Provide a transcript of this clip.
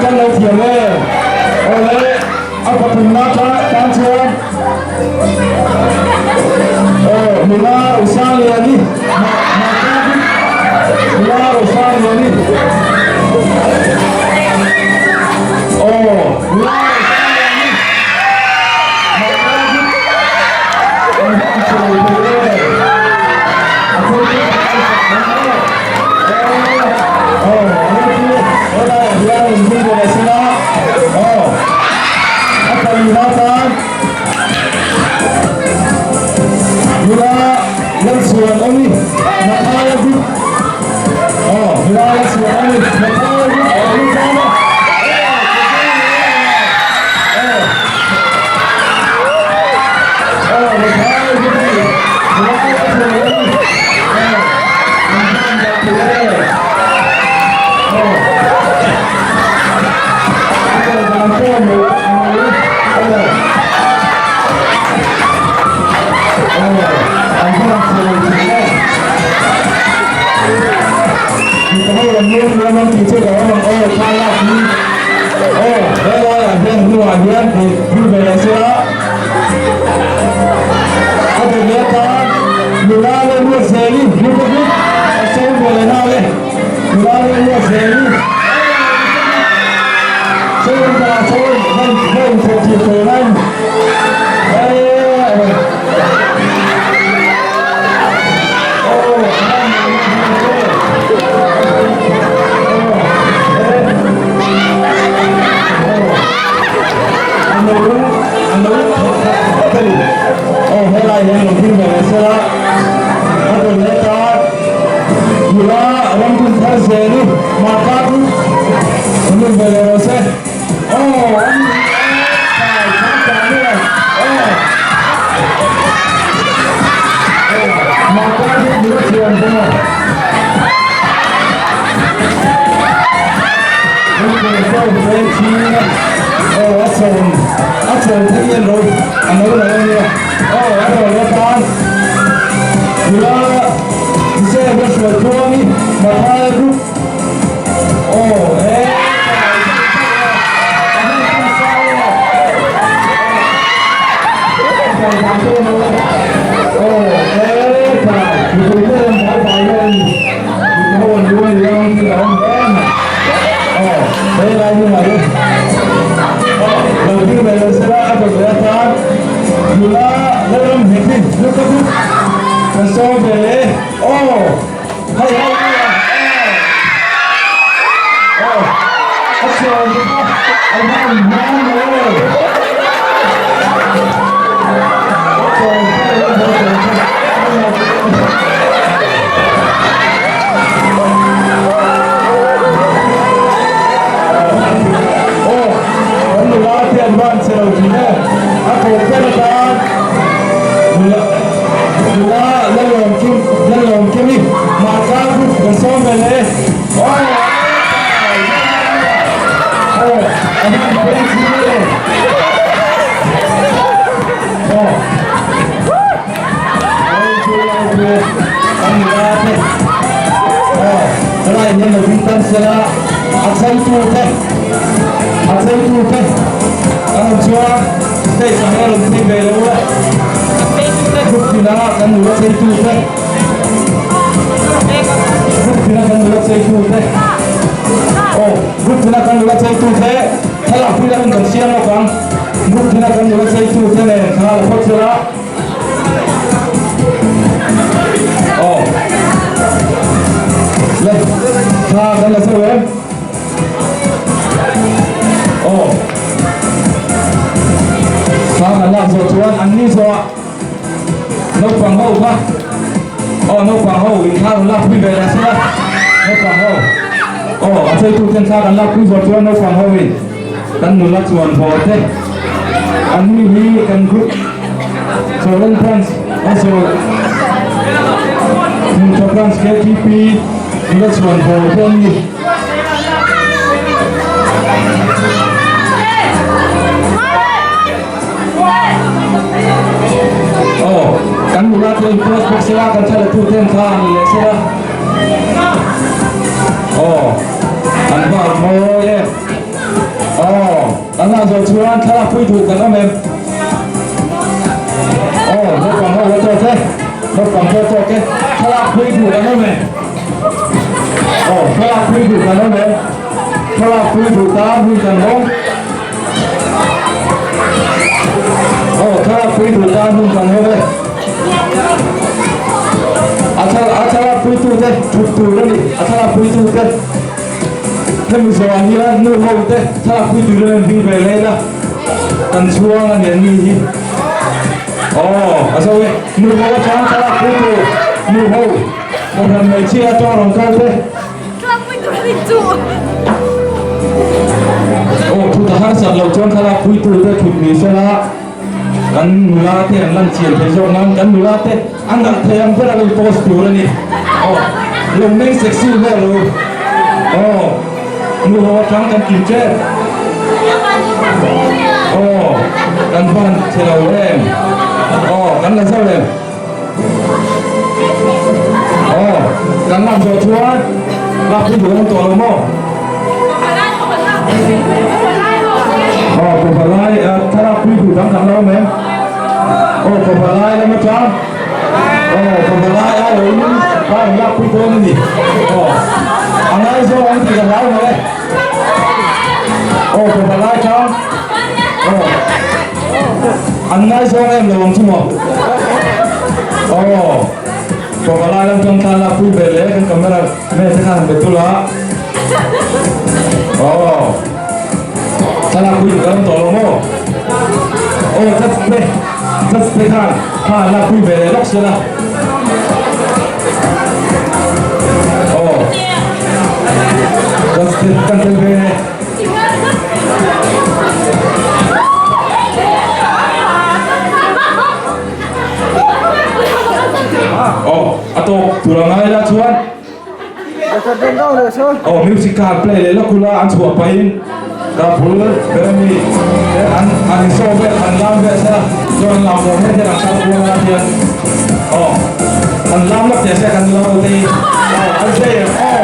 kan lo thiam e. Awle, a pathumna tan chuan aw nula Rosangliani nula Rosangliani aw nula Rosangliani zawh chuan thlalak pui duh kan awm em? Aw, naupang ho a tawk e, naupang ho a tawk e, thlalak pui duh kan awm em? Aw, thlalak pui duh kan awm em? Thlalak pui duh tan hun kan hawng. Aw, thlalak pui duh tan hun kan hawng e. A thla a thlalak puitute thut tur a ni, a thlalak puitute. Hemi zawhah hian nu ho te thlalak pui turin an ding ve leh la, kan chhuang a ni an ni hi. Aw, a zo e, nu ho atang thlalak pui tur, nu ho, kohhran hmeichhia atang rawn kal te. Thlalak pui tur an inchuh. Aw, thut a harsat loh chuan thlalak pui tur te thut ni sela, kan nula te an lan chian thei zawk nan kan nula te a nalh thei ang ber a lo post tur a ni. Aw, lo meng sexy vel lo. Aw, nu ho atang kan kim tep. Aw, kan ban che lo em. Aw, kan la zo em. Aw, kan lan zawh chuan lak pui duh awm tawh lo maw? Aw, pavalai thlalak pui duh dang kan lo awm em? Aw, pavalai lam atang. Aw, pavalai ai awm pa in lak pui dawn a ni. Aw, a ngai zawng ang tih ka hlau mawle. Aw, pavalai tang. Aw. An ngaizawng em lo ang chu maw? Aw, pavalai lam tang thla lak pui ve leh kan camera man te khan han be tul a. Aw, thla lak pui duh lam tawh lo maw? Aw, judge te, judge te khan thla an lak pui ve leh lawk sela. Aw, judge te kan tel ve. Aw, a tawp tur a ngai la chuan Aw, music kha an play leh lawk ula an chhuah pahin ka bul ber ami an an insawm vel an lam vel sela chuan an lam zawh hian hian an kal kual a hian aw an lam lawk teh se kan lo te hi aw an zai em aw